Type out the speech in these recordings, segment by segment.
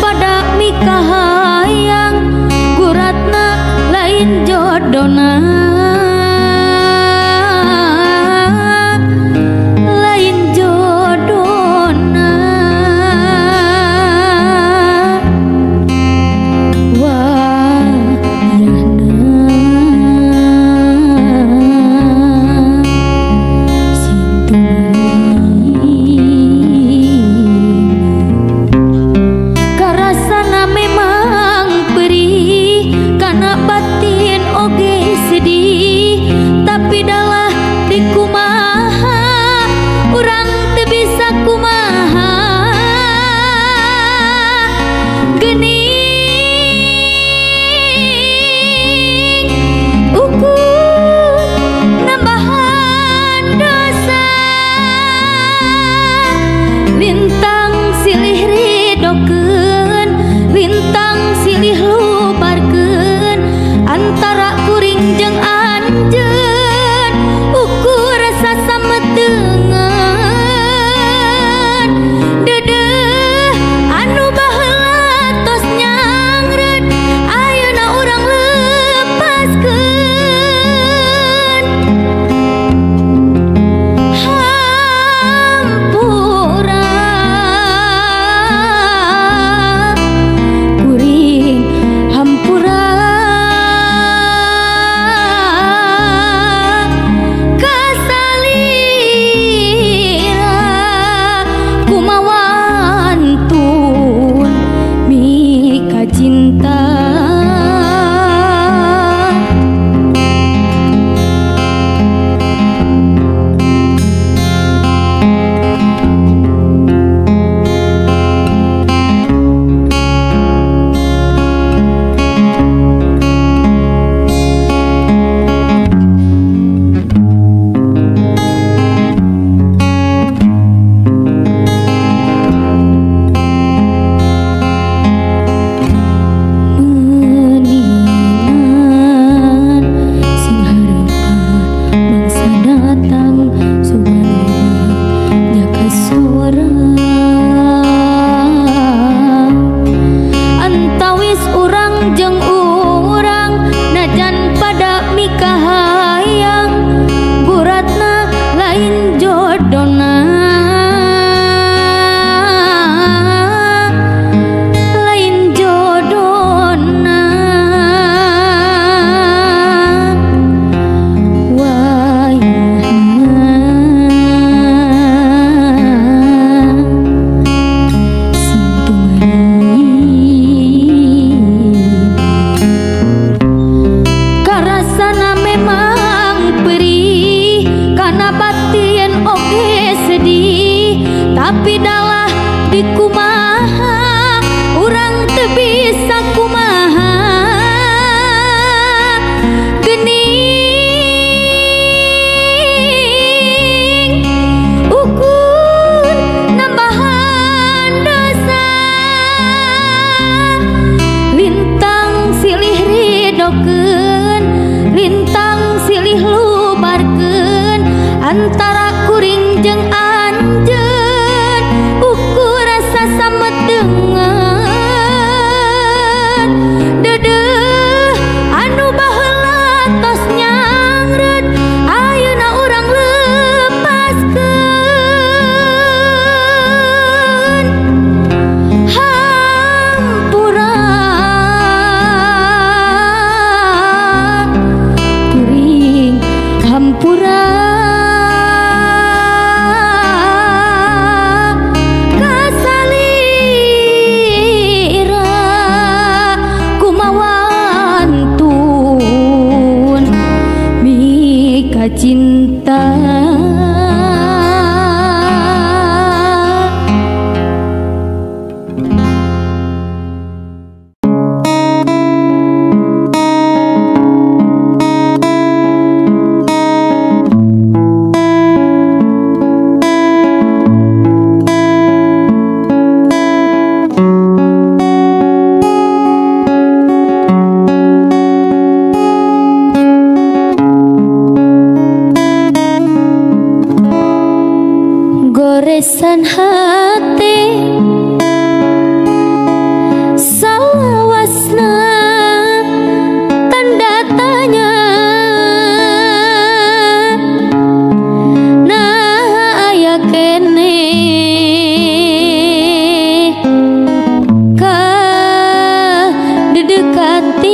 pada mikahayang guratna lain jodona lain jodona wayahna sing tumaning karasana memang perih kana batin oge sedih tapi dalah dikumaha urang teu bisa kumaha geuning ukur nambahan dosa lintang silih ridokeun lintang silih luparkeun antara kuring jeung anjeun ukur sasameteungeun deudeuh anu baheula tos nyangreut ayeuna urang lepaskeun hampura kuring hampura kasalira kumawantun mika cinta. Meningan sing harapan mangsa datang sugan jaka suara antawis urang jeung urang najan pada mikahayang guratna lain jodona lain jodona wayahna sing tumaning karasana memang perih kana batin oge sedih tapi dalah dikumaha urang teu bisa kumaha geuning ukur nambahan dosa lintang silih ridokeun lintang silih lubarkeun antara kuring jeung anjeun ukur sasameteungeun deudeuh anu baheula tos nyangreut ayeuna urang lepaskeun hampura kuring hampura kasalira kumawantun mika cinta.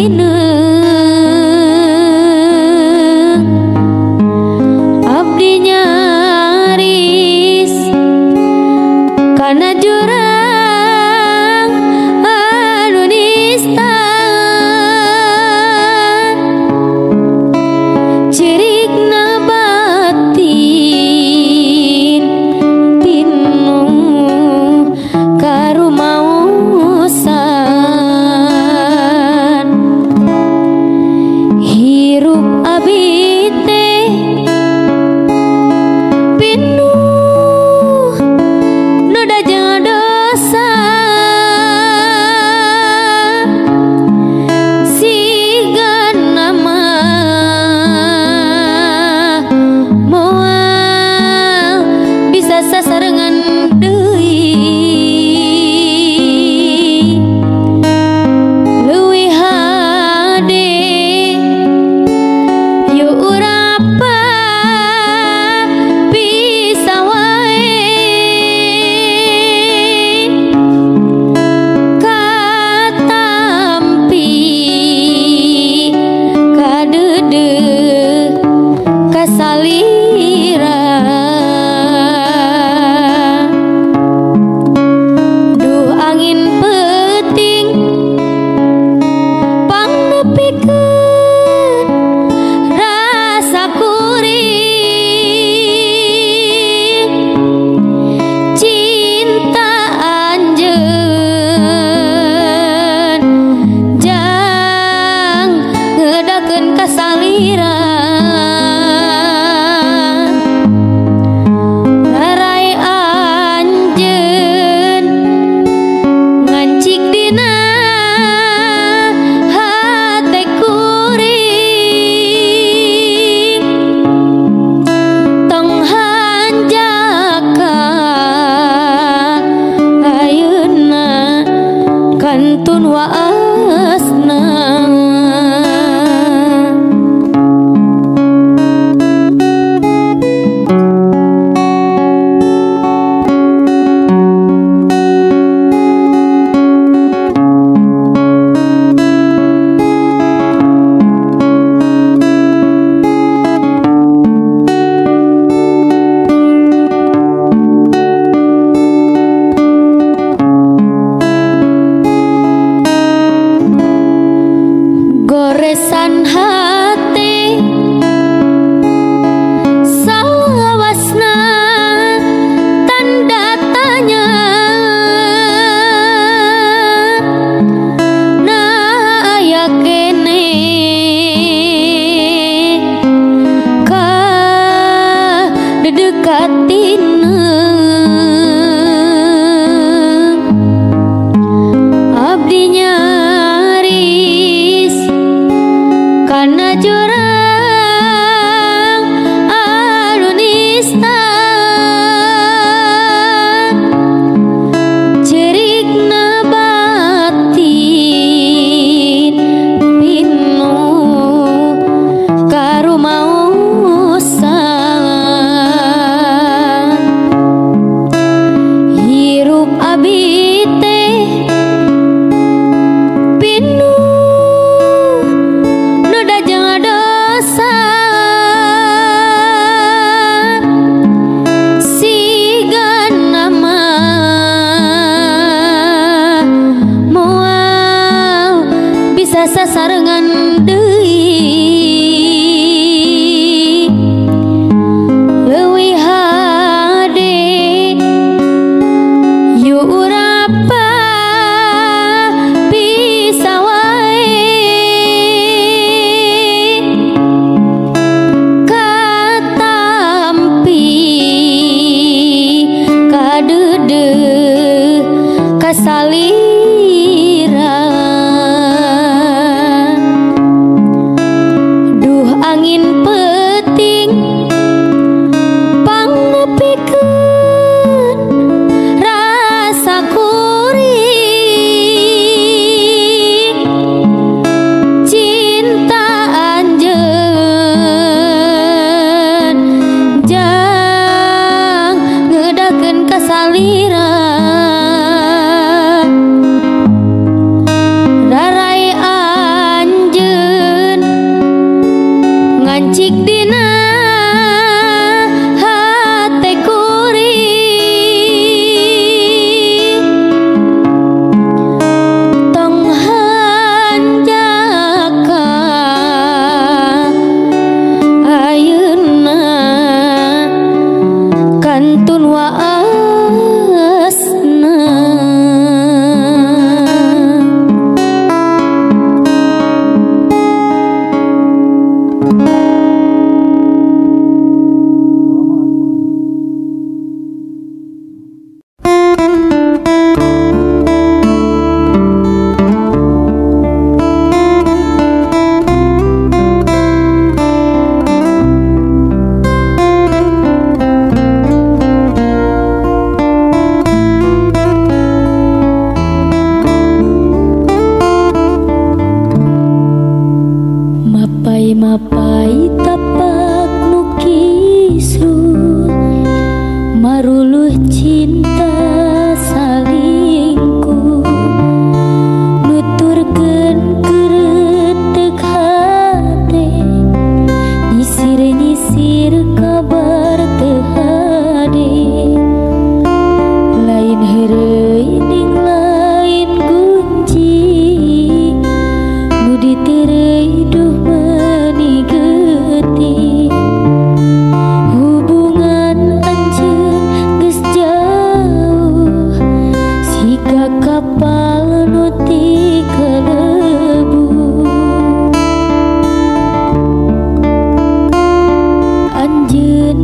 hineung abdi nyaris kana jurang anu nista cirikna batin pinuh karumausan hirup abi teh pinuh noda jeung dosa sigana mah moal bisa sasarengan deui leuwih hade yu urang bisa wae katampi kadeudeuh kasalira duh angin peuting pangnepikeun rasa kuring cinta anjeun jang ngedakeun kasalira rarai anjeun ngancik dina hate kuring tong hanjakal ayeuna kantun waasna. Goresan hati salawasna tanda tanya na aya kene ka dedekatina abdi nyaris kana jurang anu nista cerikna batin pinuh karumausan hirup abi teh pinuh noda jeung dosa sigana mah moal bisa sasarengan deui leuwih hade yu urang bisa wae katampi kadeudeuh kasalira. Mapai tapak nu kisruh maruluh cinta salingkuh nuturkeun keretek hate nyisir-nyisir kabar teu hade lain heureuy ning lain kunci nu ditereuy duh meuni geuting hubungan anjeun geus jauh siga kapal nu tikelebu anjeun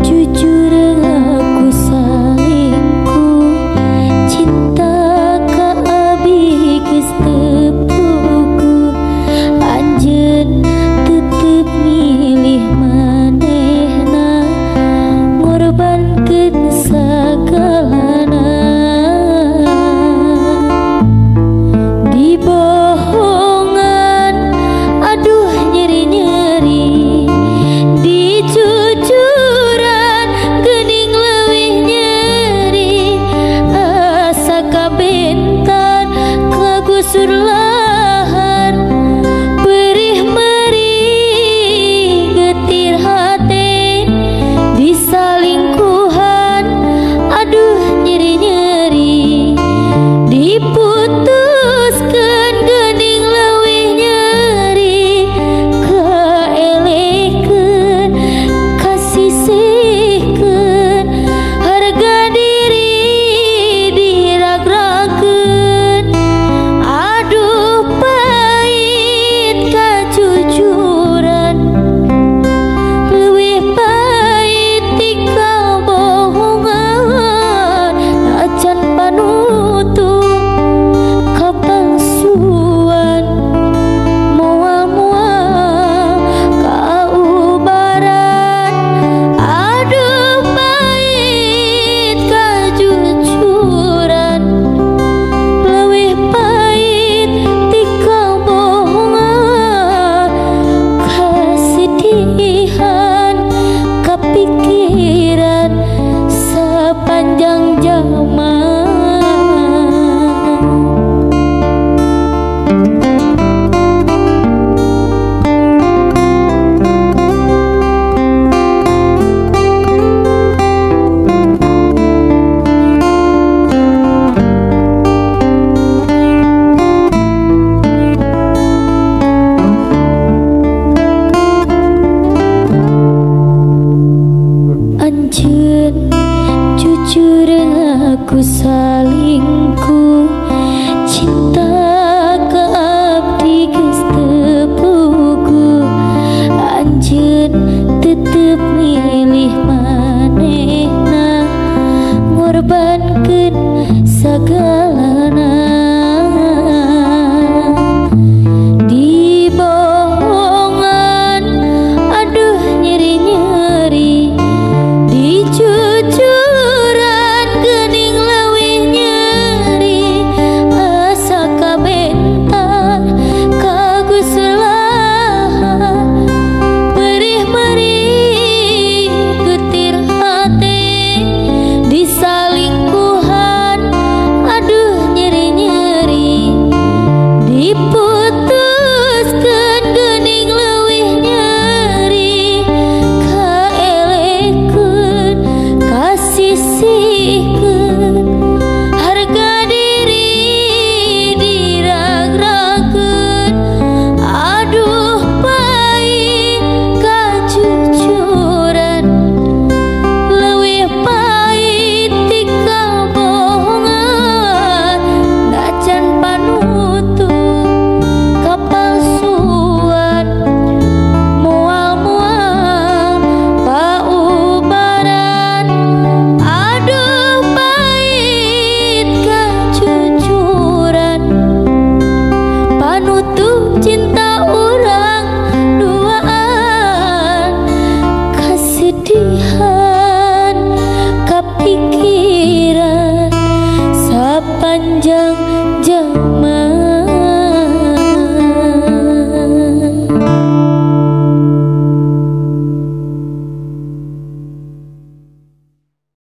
jujur ngaku salingkuh cinta ka abi geus teu puguh anjeun tetep milih manehna ngorbankeun sagalana dibohongan aduh nyeri-nyeri dicucuran geuning leuwih nyeri asa kabentan kagusur.